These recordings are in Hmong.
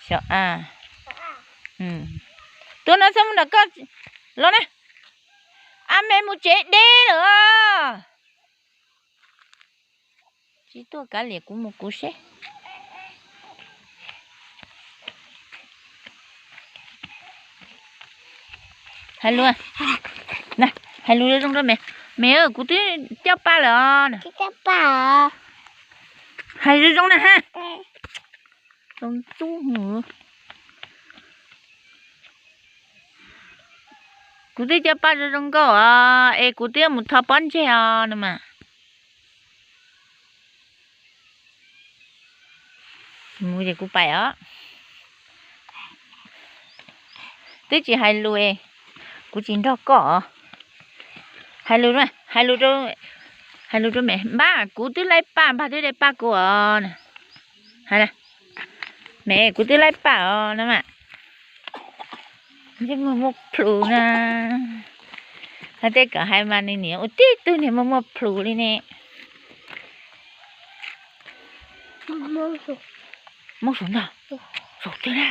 Xyov a. Tuaj no txhob mus nram koj los na. A, me mus tsev deb lawm. Tsis tuaj kav liam, kuv mus kuv seb. Hais lus, hais lus zoo zoo rau me. Me, kuv twb coj paj lawm os. Hais zoo zoo na ha. Zoo ntxub. Kuv twb coj paj zoo zoo nkauj os, es kuv twb mus tho pob ntseg os no mas. Mus ces kuv pais os. Twb tsis hais lus, kuv tsis nrog koj os. Hais lus, hais lus rau, hais lus rau me npab, kuv twb laij paj, npab twb laij paj kuv os. Me, kuv twb laij paj os no mas. Muaj muaj plhus na. Hais tej kom hais mas nws niam ua tib tug niag muaj muaj plhus li ne. Maub saum ntag. Saum twg na?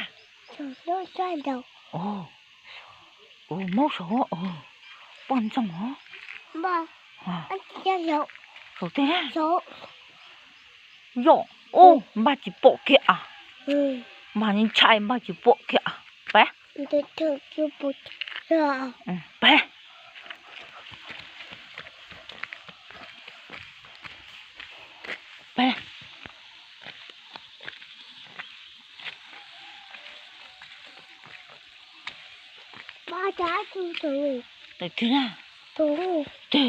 Maub saum, poj ntxoog os. Saum twg na? Yog, npaj tsis pom kiag a. Npaj ntshai npaj tsis pom kiag a. Pab. Twg na? Twg?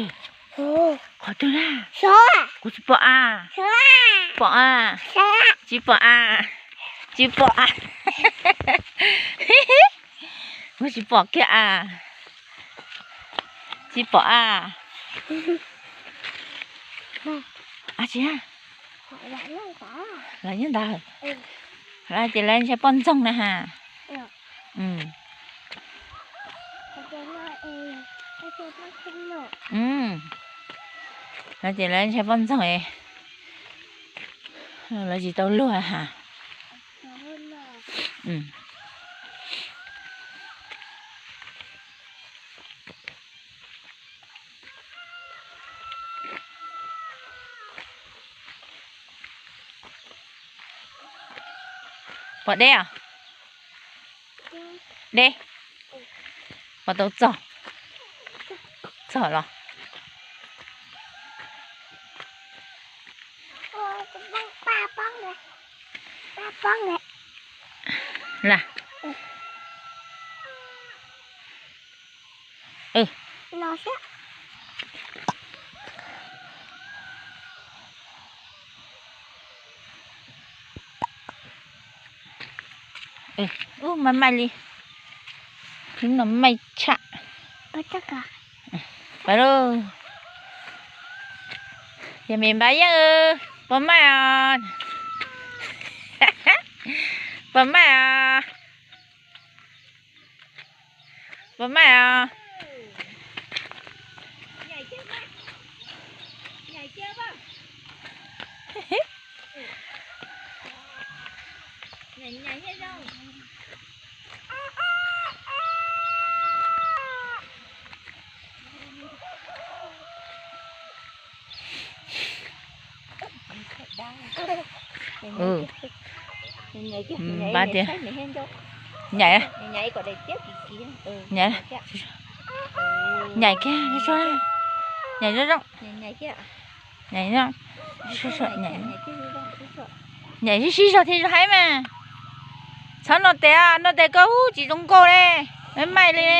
Qhov twg na? Kuv tsis pom a. Pom a. Tsis pom a. Tsis pom a. Kuv tsis pom kiag a. Tsis pom a. Tsis, los nyob ntawd. Ces lawv ntshai poj ntxoog na ha. Ces lawv ntshai poj ntxoog, lawv tsis tau luag ha. Pom deb os? Deb. Pom tau txog? Txog los? Ub, mas maij li. Hnub no maij tshaj. Pais lauj. Yog me npab yeej, puas maij os? Puas maij os? Puas maij os? Npab tias, nyaim, nyaim kiag, nyaim zoo zoo, nyaim sib sib zog thiaj zoo haib mas. Txhob noj tes, noj tes koj ub tsis zoo nkauj li, maij maij li.